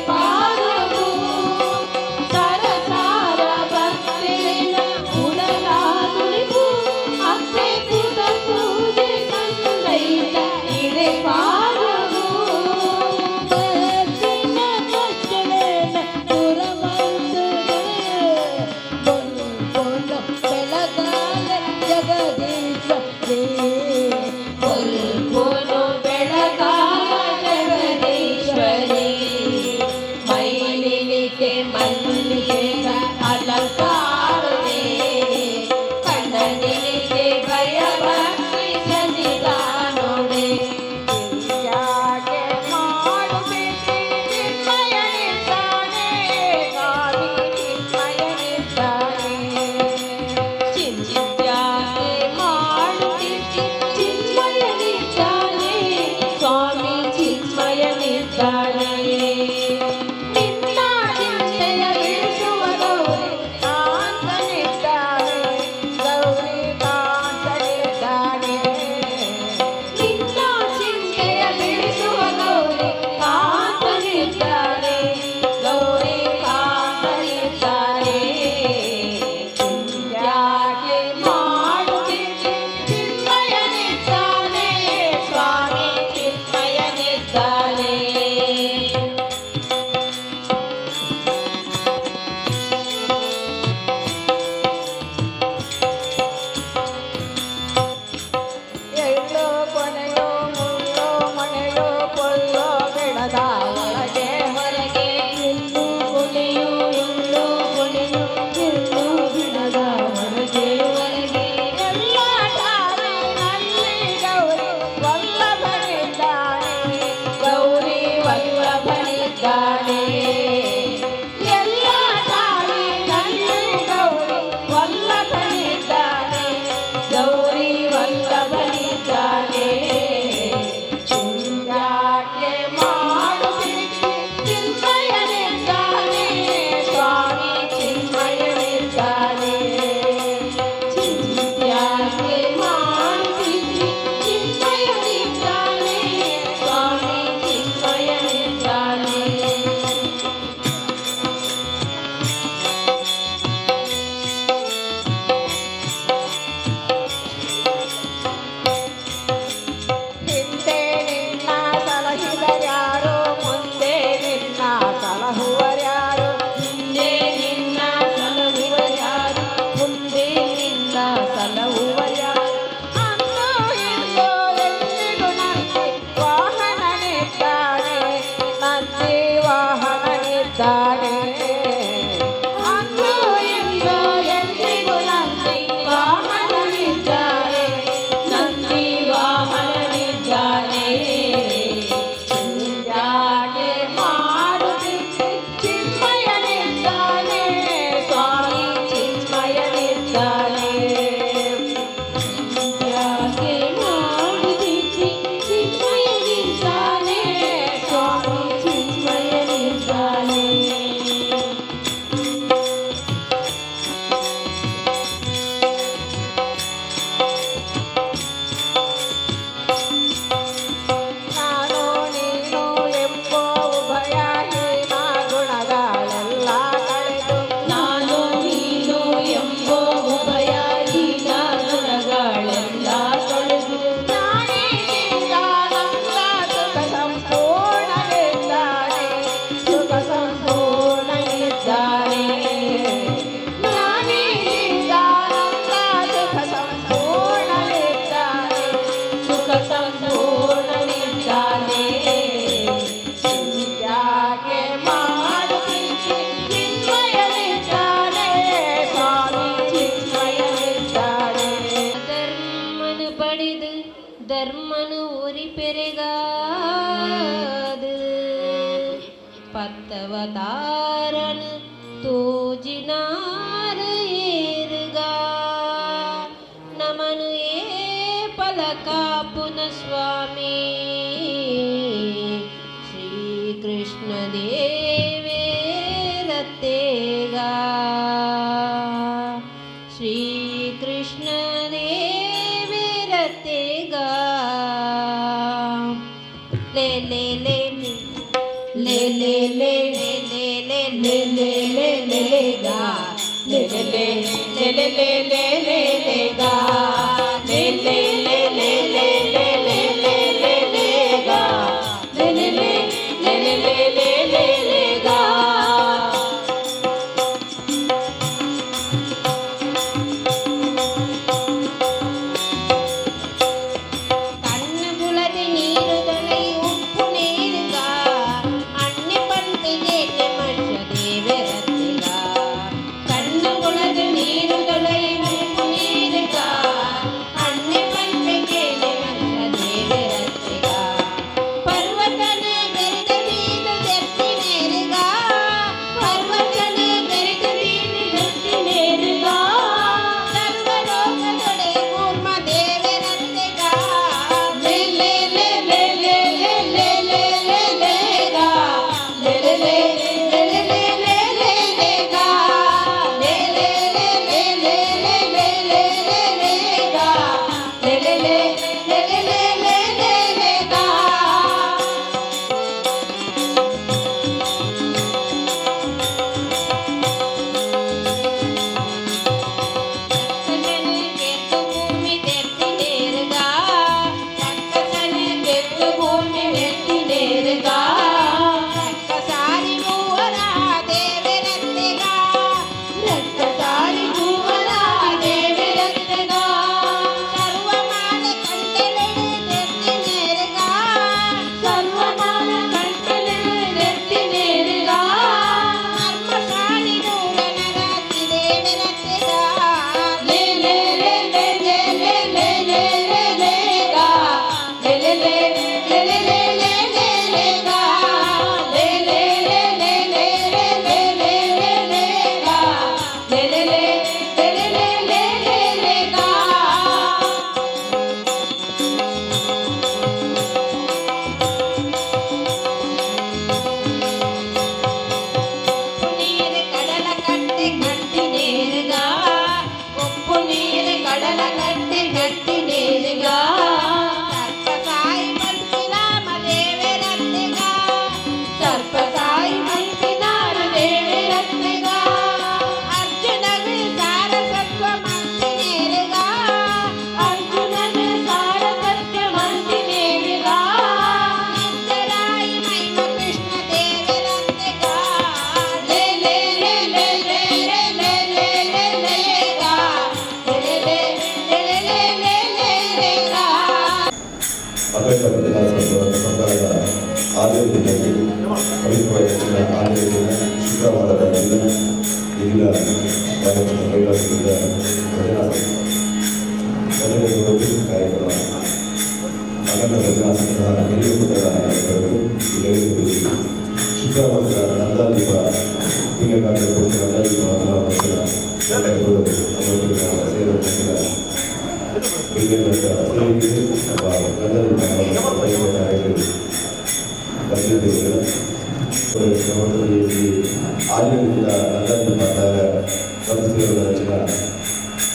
ಪಾದವು ಸರಸಾರ ಭಕ್ತೆರೆನ ಉಡಲ ತುಳಿಪು ಅಪ್ಪೆ ಸುತ ಪೂಜೆ ಸಂದೈತ ಇರೆ ಪಾದವು. ಚಿನ್ನ ಕಷ್ಟವೇನ ಪುರಮಂತುಡು ಬೊಲ್ಪುನು ಬೆಳಗಾಲ ಜಗದೀಶ್ವರಿ. ಬೊಲ್ಪುನು ಬೆಳಗಾಲ ಜಗದೀಶ್ವರಿ, ಮೈಲಿಗೆ ಮಲ್ಲಿಗೆಯ ಅಲಂಕಾರವೇ, ಕಣ್ಣನಿಗೆ ಭಯಭಕ್ತಿ ಸನ್ನಿಧಾನೋಡೆ. ಯಾಕೆ ಮಾಡುತ್ತಿದ್ದಿ ಚಿನ್ಮಯನಿದ್ದಾನೆ, ಸ್ವಾಮಿ ಚಿನ್ಮಯನಿದ್ದಾನೆ. ಚಿಂತ್ಯಾಕೆ ಮಾಡುತ್ತಿದ್ದಿ ಚಿನ್ಮಯನಿದ್ದಾನೆ, ಸ್ವಾಮಿ ಚಿನ್ಮಯನಿದ್ದಾನೆ. ನಿನ್ನ ಚಿಂತೆಯ ಬಿಡಿಸುವ ಗೌರಿ ಕಾಂತನಿದ್ದಾನೆ, ಗೌರಿ ಕಾಂತನಿದ್ದಾನೆ. ನಿನ್ನ ಚಿಂತೆಯ ಬಿಡಿಸುವ ಗೌರಿ ಕಾಂತನಿದ್ದಾನೆ, ಗೌರಿ ಕಾಂತನಿದ್ದಾನೆ. ಯಾಕೆ ಮಾಡುತ್ತಿದ್ದಿ ಚಿನ್ಮಯನಿದ್ದಾನೆ, ಸ್ವಾಮಿ ಚಿನ್ಮಯನಿದ್ದಾನೆ. ಎಳ್ಳೋ ಕೊನೆಯೋ ಮುಳ್ಳೋ ಮನೆಯೋ ಪೊಳ್ಳೋ ಬಿಡದ ಒಳಗೆ ಹೊರಗೆ. ಎಲ್ಲೂ ಕೊನೆಯೋ ಎಲ್ಲೋ ಕೊನೆಯೋ ಎಲ್ಲೋ ಬಿಡದ ಹೊರಗೆ ಹೊರಗೆ. ಎಲ್ಲ ಠಾವಿನಲ್ಲಿ ಗೌರಿ ವಲ್ಲಭನಿದ್ದಾನೆ, ಗೌರಿ ವಲ್ಲಭನಿದ್ದಾನೆ. ಎಲ್ಲ ಠಾವಿನಲ್ಲಿ ಗೌರಿ ವಲ್ಲಭನಿದ್ದಾನೆ, ಗೌರಿ ವಲ್ಲಭನಿದ್ದಾನೆ. ಯಾಕೆ ಮಾಡುತ್ತಿದ್ದಿ ಚಿನ್ಮಯನಿದ್ದಾನೆ, ಸ್ವಾಮಿ ಚಿನ್ಮಯನಿದ್ದಾನೆ. ಚಿಂತ್ಯಾಕೆ ಮಾಡುತ್ತಿದ್ದಿ ಚಿನ್ಮಯನಿದ್ದಾನೆ, ಸ್ವಾಮಿ ಚಿನ್ಮಯನಿದ್ದಾನೆ. ಹಿಂದೆ ನಿನ್ನ ಸಲಹಿದರ್ಯಾರು, ಮುಂದೆ ನಿನ್ನ ಸಲಹುವರ್ಯಾರು? ಹಿಂದೆ ನಿನ್ನ ಸಲಹುವರ್ಯಾರು, ಮುಂದೆ ನಿನ್ನ ಸಲಹುವರ್ಯಾರು? ಅಂದು ಇಂದು ಎಂದಿಗೂ ನಂದಿ ವಾಹನನಿದ್ದಾನೆ, ನಂದಿ ವಾಹನನಿದ್ದಾನೆ. ಅಂದು ಇಂದು ಎಂದಿಗೂ ನಂದಿ ವಾಹನನಿದ್ದಾನೆ, ನಂದಿ ವಾಹನನಿದ್ದಾನೆ. ಯಾಕೆ ಮಾಡುತ್ತಿದ್ದಿ ಚಿನ್ಮಯನಿದ್ದಾನೆ, ಸ್ವಾಮಿ ಚಿನ್ಮಯನಿದ್ದಾನೆ. ಯಾಕೆ ಮಾಡುತ್ತಿದ್ದಿ ಚಿನ್ಮಯನಿದ್ದಾನೆ, ಸ್ವಾಮಿ ಚಿನ್ಮಯನಿದ್ದಾನೆ. ನಾನು ನೀನು ಎಂಬೋ ಉಭಯ ಹೀನ ಗುಣಗಳೆಲ್ಲ ಕಳೆದು, ನಾನು ನೀನು ಎಂಬೋ ಉಭಯ ಹೀನ ಗುಣಗಳೆಲ್ಲ ತೊಳೆದು, ಜ್ಞಾನಿಸಿದಾನಂದ ಸುಖ ಸಂಪೂರ್ಣನಿದ್ದಾನೆ, ಸುಖ ಸಂಪೂರ್ಣನಿದ್ದಾನೆ. ಜ್ಞಾನಿಸಿದಾನಂದ ಸುಖ ಸಂಪೂರ್ಣನಿದ್ದಾನೆ, ಸುಖ ಸಂಪೂರ್ಣನಿದ್ದಾನೆ. ಯಾಕೆ ಮಾಡುತ್ತಿದ್ದಿ ಚಿನ್ಮಯನಿದ್ದಾನೆ, ಸ್ವಾಮಿ ಚಿನ್ಮಯನಿದ್ದಾನೆ. ಧರ್ಮನು ಪಡೆದು ಧರ್ಮನು ಒರಿ ಪೆರೆಗಾದು ಪತ್ತವತಾರನು ತೋಜಿನಾರು ಏರುಗ ನಮನು ಏ ಪಲಕಾಪುನ ಸ್ವಾಮಿ ಶ್ರೀಕೃಷ್ಣ ದೇವೇರತ್ತೇಗ, ಶ್ರೀಕೃಷ್ಣ ದೇವೇರತ್ತೇಗ. ಲೇ ಲೇ ಲೇ ಲೇ ಲೇ ಲೇ. ಆರನೇ ದಿನ ಶುಕ್ರವಾರದ ದಿನ ಇಲ್ಲಿನ ಬಾಲಕೃಷ್ಣ ಮಹಿಳಾ ಸಂಘದ ಭಜನಾ ಭಜನೆ ಕಾರ್ಯಕ್ರಮ ಅಖಂಡ ಭಜನಾ ಸಂಘದ ಹಿರಿಯ ಪುತ್ರರ ಶುಕ್ರವಾರದ ನಂದಾದೀಪ ತಿಂಗಳ ನಂದಾದೀಪ ಸೇರುವ ಆದಿನಿಂದ ನಂದಾದೀಪ ರಚಿನ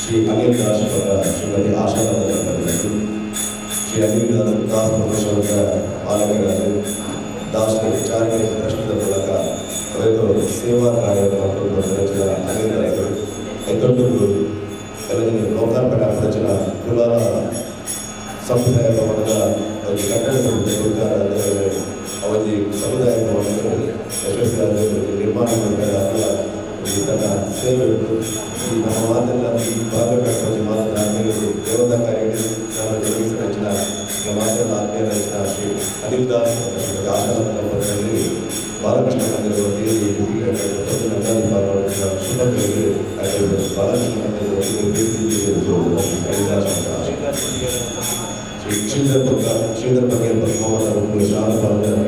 ಶ್ರೀ ಅನಿಲ್ ದಾಸ್ ಅವರ ಶ್ರೀಮತಿ ಆಶಾಲತಾ ದಂಪತಿಗಳು. ಶ್ರೀ ಅನಿಲ್ ದಾಸ್ ದಾಸ್ ಪ್ರದರ್ಶನದ ಪಾಲಕರಾದ ದಾಸ್ ಚಾರಿಟಿ ಟ್ರಸ್ಟ್ದ ಮೂಲಕ ಅವೇತೋ ಸೇವಾ ಕಾರ್ಯವನ್ನು ಮಾಡಿಕೊಂಡು ರಚಿನ ಅನಿಲ್ ದಾಸರು ಐತೊಟ್ಟು ಕೆಲವು ಲೋಕಾರ್ಪಣೆ ರಚನ ಕುಲಾಲ ಸಮುದಾಯ ಭವನದ ಒಂದು ಕಟ್ಟಡದ ಸರ್ಕಾರ ಅವಧಿ ಸಮುದಾಯ ಭವನದ ಯಶಸ್ವಿಯಾದ ನಿರ್ಮಾಣ ಮಾಡಿದ ಒಂದು ತನ್ನ ಸೇವೆ ಉಂಟು. ಈ ನಮ್ಮ ಮಾತೆಲ್ಲ ಈ ಭಾಗದ ಮಾತನ್ನ ಆತ್ಮೀಯರು ದೇವತಾ ಕಾರ್ಯಕ್ಕೆ ನಾನು ಜರುಗಿಸಿದ ರಚನಾ ಮಾತೆಲ್ಲ ಆತ್ಮೀಯ ರಚನಾ ಶ್ರೀ ಅನಿಲ್ ದಾಸ್ ಮತ್ತು ಶ್ರೀಮತಿ ಆಶಾಲತಾ ದಂಪತಿಗಳಲ್ಲಿ ಬಾಲಕೃಷ್ಣ ಮಂದಿರದ ವತಿಯಲ್ಲಿ ಶುಭ ಬಾಲಕೃಷ್ಣ ಮಂದಿರದ ವತಿಯಲ್ಲಿ ಅನಿಲ್ ದಾಸ್ ಮತ್ತು ಆಶಾ. ಶ್ರೀ ಶ್ರೀಧರ್ ಪಕ್ಕ ಶ್ರೀಧರ್ ಬಗ್ಗೆ ಪದ್ಮಾವತ ಶಾಲಾ ಪಾಲನೆ.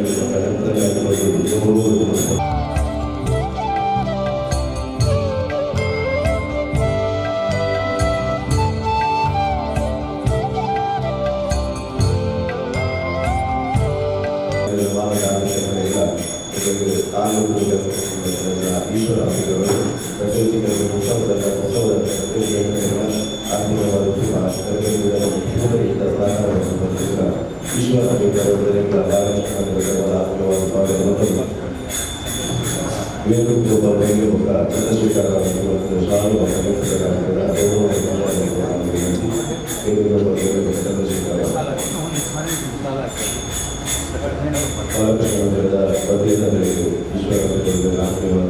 ಈಶ್ವರ ಈಶ್ವರ ಚಂದ್ರಶೇಖರ ಚಂದ್ರಶೇಖರ ಬಾಲಕೃಷ್ಣ ಮಂದಿರದ ವತಿಯಿಂದ ಈಶ್ವರ ಆತ್ಮೀಯವಾದ.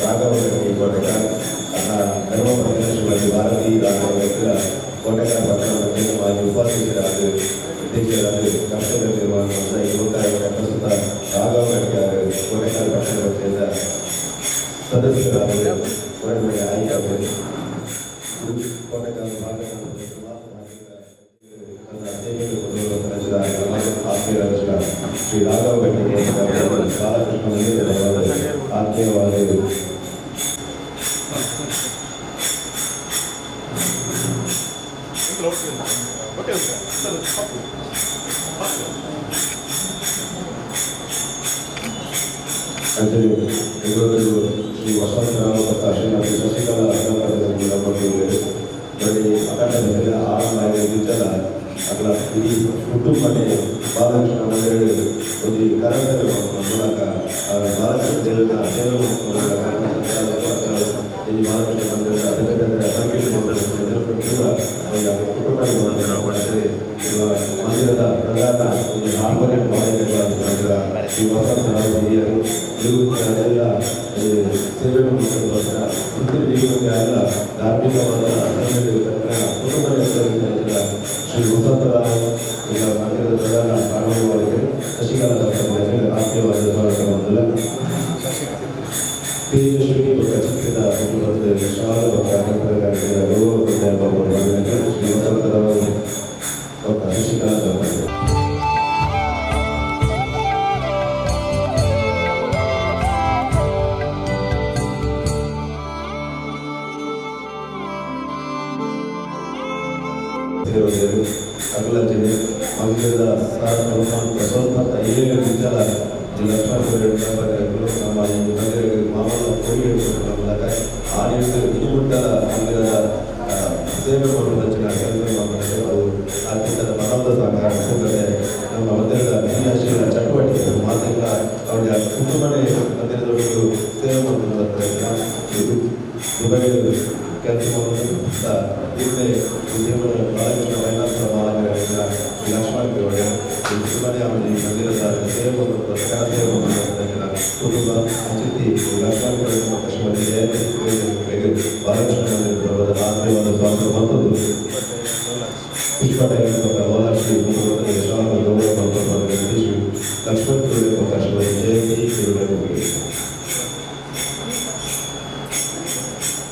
ರಾಘವ ಕೋಟೆಕಾರ ತನ್ನ ಧರ್ಮಪತ್ನಿ ಶ್ರೀಮತಿ ಭಾರತಿ ರಾಘವ ಕೋಟೆಕಾರ ಪಟ್ಟಣ ಮಾಜಿ ಉಪಾಧ್ಯಕ್ಷರಾದ ಅಧ್ಯಕ್ಷರಾದ ಕರ್ತವ್ಯ ನಿರ್ವಹಣೆ ಇವತ್ತಾಗ ಪ್ರಸ್ತುತ ರಾಘವ ಕೋಟೆಕಾರ ಪಟ್ಟಣ ವತಿಯಿಂದ ಸದಸ್ಯರಾದ ಹೊರಗಡೆ ಆಯ್ಕೆ ಕೋಟೆಕಾರ ಆತ್ಮೀಯ ಶ್ರೀ ರಾಘವ ಬಾಲಕೃಷ್ಣ ಮಂದಿರದ ಆತ್ಮೀಯವಾದ. ಅಂಜಲಿ ಬೆಂಗಳೂರು ಶ್ರೀ ವಸಂತರಾವ್ ಮತ್ತು ಶ್ರೀಮತಿ ಶಶಿಕಲಾ ದಂಪತಿಗಳು. ಬರೀ ಅಖಂಡ ಭಜನೆ ಆರಂಭ ಆಗಿದೆ ಅಗಲ ಇಡೀ ಕುಟುಂಬನೇ ಬಾಲಕೃಷ್ಣ ಮಂದಿರ ಒಂದು ಕರಕರ ಮೂಲಕ ಬಾಲಕೃಷ್ಣ ದೇವರ ಸೇವೆ ಮೂಲಕ ಈ ಬಾಲಕೃಷ್ಣ ಮಂದಿರದ ಬೇರೆ ಬೇರೆ ಕುಟುಂಬ ಮಂದಿರದ ಪ್ರಧಾನ ಒಂದು ಆರ್ಭಟ ಮಂದಿರ ಶ್ರೀ ವಸಂತರಾವ್ ಹಿರಿಯರು ನಿವೃತ್ತರಾದೆಲ್ಲ ಸೇವೆ ವೃತ್ತಿ ಜೀವನಕ್ಕೆ ಧಾರ್ಮಿಕವಾದ ಕುಟುಂಬ ಶ್ರೀ ವಸಂತರಾವ್ ಈಗ ಮಂದಿರದ ಪ್ರಧಾನ ಕಾರಣವಾಗಿದ್ದರು. ಶಶಿಕಲಾ ದಂಪತಿಗಳಿಗೆ ಆತ್ಮೀಯವಾದ ಸ್ವಾಗತ ಮೊದಲ. ತೇಜಸ್ವಿನಿ ಚಿತ್ರದ ಕುಟುಂಬದ ಶಾಲಾ ಗೌರವ ಶ್ರೀ ವಸಂತರಾವ್ ಶಶಿಕಲಾ ದಂಪತಿ. ಸೇರೋದೇರು ಅಗಲಂಜನೆ ಮಂದಿರದ ಸ್ವಲ್ಪ ಏಳು ನಿಜಲ ಲಕ್ಷ್ಮಣ ನಮ್ಮ ಈ ಮಂದಿರಕ್ಕೆ ಮಾಮೂಲ ಕೊಡುಗೆ ಮೂಲಕ ಆಡಿಯನ್ಸ್ ಇನ್ನು ಮಂದಿರದ ಸೇವೆ ಮಾಡುವ ಕೆಲಸ ಮಾಡುವಂತೆ ಅದು ಅತ್ಯಂತ ಬಲವಾದ ಸಹಕಾರ ಕೂಡಲೇ ನಮ್ಮ ಮಂದಿರದ ಕ್ರಿಯಾಶೀಲ ಚಟುವಟಿಕೆಗಳು ಮಾತೆಲ್ಲ ಅವರಿಗೆ ಕುಟುಂಬನೇ ಮಂದಿರದೊಳಗೆ ಸೇವೆ ಮಾಡುವಂಥ ದುಬೈಯಲ್ಲಿ ಕೆಲಸ ಮಾಡುವುದು ಹಿಂದೆ ಉದ್ಯಮದ ಬಾಲಕೃಷ್ಣ ವೈನಾಥ ಮಹಾನಗರದಿಂದ ಶ್ರೀ ಲಕ್ಷ್ಮಣ ಗೌಡ ಕುಟುಂಬನೇ ಅವರಿಗೆ ಮಂದಿರದ ಸೇವೆ ಮಾಡುವಂಥ ಸೇವೆ ಮಾಡುವಂಥ. ಕುಟುಂಬ ಅಂಚಿತ್ತಿ ಲಕ್ಷ್ಮಣ ಕುರುವೆ ಬೊಕ್ಕ ಶ್ರೀಮತಿ ಜಯಂತಿ ಕುರುವೆ ಬಾಲಕೃಷ್ಣ ಮಂದಿರ ಪರ್ವದ ಆತ್ಮೀಯವಾದ ಸ್ವಾಗತ ಬಂದದ್ದು. ಪುಷ್ಪ ಟೈಲರ್ ಬೊಕ್ಕ ಲೋಲಾಕ್ಷಿ ಕುಟುಂಬದ ಸ್ವಾಗತ ಗೌರವ ಬಂದದ್ದು. ಶ್ರೀ ಲಕ್ಷ್ಮಣ ಕುರುವೆ ಬೊಕ್ಕ ಶ್ರೀಮತಿ ಜಯಂತಿ ಕುರುವೆ.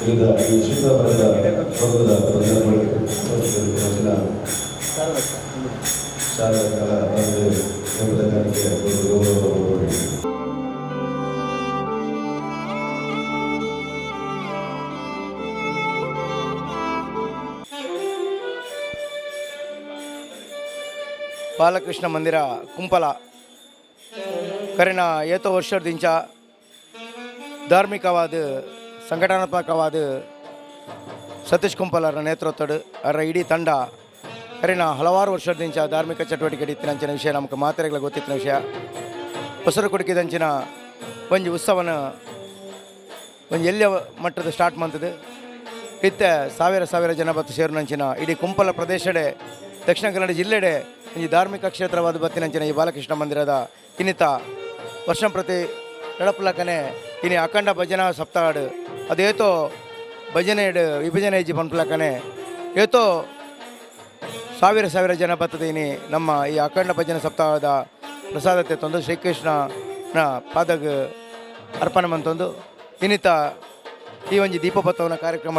ಇಲ್ಲಿಂದ ಈ ಶಿವಮೊಗ್ಗದ ಪರ್ವದ ಪ್ರಧಾನ ಶಾರದಾ ಕಲಾ ಒಂದು ಕಾಣಿಕೆ ಒಂದು ಗೌರವ. ಬಾಲಕೃಷ್ಣ ಮಂದಿರ ಕುಂಪಲ ಕರಿನ ಏತೋ ವರ್ಷದಿಂಚ ಧಾರ್ಮಿಕವಾದ, ಸಂಘಟನಾತ್ಮಕವಾದ ಸತೀಶ್ ಕುಂಪಲರ ನೇತೃತ್ವದ ಅವರ ಇಡೀ ತಂಡ ಕರಿನ ಹಲವಾರು ವರ್ಷದಿಂಚ ಧಾರ್ಮಿಕ ಚಟುವಟಿಕೆ ಇತ್ತಿನಂಚಿನ ವಿಷಯ ನಮಗೆ ಮಾತ್ರೆಗಳ ಗೊತ್ತಿತ್ತಿನ ವಿಷಯ. ಹೊಸರು ಕುಡುಕಿದಂಚಿನ ಒಂಜಿ ಉತ್ಸವನ ಒಂಜಿ ಎಲ್ಲಿಯ ಮಟ್ಟದ ಸ್ಟಾರ್ಟ್ ಮಂತದ್ದು. ಇತ್ತೆ ಸಾವಿರ ಸಾವಿರ ಜನ ಬತ್ತು ಸೇರಿನಂಚಿನ ಇಡೀ ಕುಂಪಲ ಪ್ರದೇಶಡೆ, ದಕ್ಷಿಣ ಕನ್ನಡ ಜಿಲ್ಲೆಡೆ ಒಂಜಿ ಧಾರ್ಮಿಕ ಕ್ಷೇತ್ರವಾದ ಬತ್ತಿನಂಚಿನ ಈ ಬಾಲಕೃಷ್ಣ ಮಂದಿರದ ಇನ್ನಿತ ವರ್ಷ ಪ್ರತಿ ನಡಪುಲಕನೆ ಇನಿ ಅಖಂಡ ಭಜನಾ ಸಪ್ತಾಹಡ್ ಅದೇತೋ ಭಜನೆ ವಿಭಜನೆ ಇಜ್ಜಿ ಪನ್ಪುಲಕನೆ ಏತೋ ಸಾವಿರ ಸಾವಿರ ಜನ ಬರ್ತದೆ. ಇನಿ ನಮ್ಮ ಈ ಅಖಂಡ ಭಜನೆ ಸಪ್ತಾಹದ ಪ್ರಸಾದತೆ ತಂದು ಶ್ರೀಕೃಷ್ಣನ ಪಾದಗ ಅರ್ಪಣೆ ಮಂತೊಂದು ಇನ್ನಿತ ಈ ಒಂಜಿ ದೀಪೋತ್ಸವನ ಕಾರ್ಯಕ್ರಮ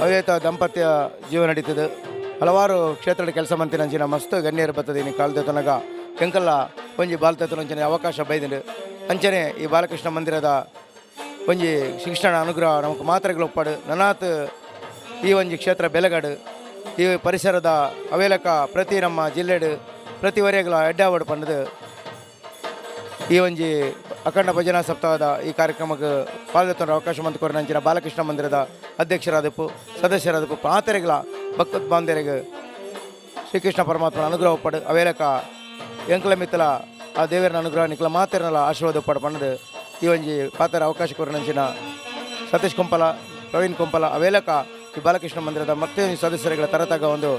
ಅವೇತ ದಾಂಪತ್ಯ ಜೀವನ ನಡೀತದೆ. ಹಲವಾರು ಕ್ಷೇತ್ರದ ಕೆಲಸ ಮಂತಿನಂಚಿನ ಮಸ್ತ್ ಗಣ್ಯರು ಬರ್ತದೆ. ಇನಿ ಕಾಲದ ಕೆಂಕಲ್ಲ ಒಂಜಿ ಬಾಲ್ತನಂಚಿನ ಅವಕಾಶ ಬೈದಿಂಡು. ಅಂಚನೆ ಈ ಬಾಲಕೃಷ್ಣ ಮಂದಿರದ ಒಂಜಿ ಶಿಕ್ಷಣ ಅನುಗ್ರಹ ನಮಕ್ ಮಾತ್ರೆಗಳು ಒಪ್ಪಾಡು ನನಾತ್ ಈ ಒಂಜಿ ಕ್ಷೇತ್ರ ಬೆಲಗಾಡು, ಈ ಪರಿಸರದ ಅವೇಲಕ ಪ್ರತಿ ನಮ್ಮ ಜಿಲ್ಲೆಡು ಪ್ರತಿ ವರೆಗಳ ಎಡ್ಡಾವಡು ಪಂಡದು ಈ ಒಂಜಿ ಅಖಂಡ ಭಜನಾ ಸಪ್ತಾಹದ ಈ ಕಾರ್ಯಕ್ರಮಕ್ಕೆ ಪಾಲ್ಗೊಳ್ತೊಂಡ ಅವಕಾಶ ಮಂತ್ ಕೊರ್ನಂಚಿನ ಬಾಲಕೃಷ್ಣ ಮಂದಿರದ ಅಧ್ಯಕ್ಷರಾದಪ್ಪು, ಸದಸ್ಯರಾದಪ್ಪು, ಪಾತೆರೆಗಳ ಭಕ್ತ ಬಾಂಧವರಿಗೆ ಶ್ರೀಕೃಷ್ಣ ಪರಮಾತ್ಮನ ಅನುಗ್ರಹ ಒಪ್ಪಡು, ಅವೇಲಕ ಎಂಕಲ ಮಿತ್ತಲ ಆ ದೇವರನ ಅನುಗ್ರಹ ನಿಕ್ಲ ಮಾತೆರನಲ ಆಶೀರ್ವಾದ ಒಪ್ಪಡು ಪಂಡದು ಈ ಒಂಜಿ ಪಾತ್ರ ಅವಕಾಶ ಕೊರ್ನಂಚಿನ ಸತೀಶ್ ಕುಂಪಲ, ಪ್ರವೀಣ್ ಕುಂಪಲ, ಅವೇಲಕ ಈ ಬಾಲಕೃಷ್ಣ ಮಂದಿರದ ಮತ್ತೆ ಸದಸ್ಯರುಗಳ ತರತಗ ಒಂದು